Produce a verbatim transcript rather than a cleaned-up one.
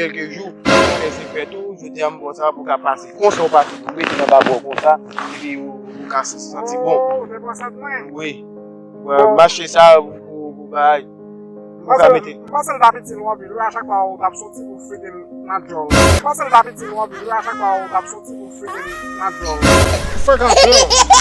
kèlke jou, ou fè se fèt ou, jodi a m ba w sa pou ka pase. Konsa ou pase, ou mete nan babò konsa, epi ou, ou ka santi bon. Oh, se konsèp mwen. Wi. Bon, mache sa, ou, ou, ou bay. Ou ka mete. M panse l t ap itil ou anpil, wi, a chak fwa ou t ap soti pou fete l nan djòl. M panse l t ap itil ou anpil, wi, a chak fwa ou t ap soti pou fete l nan djòl. Frekanse.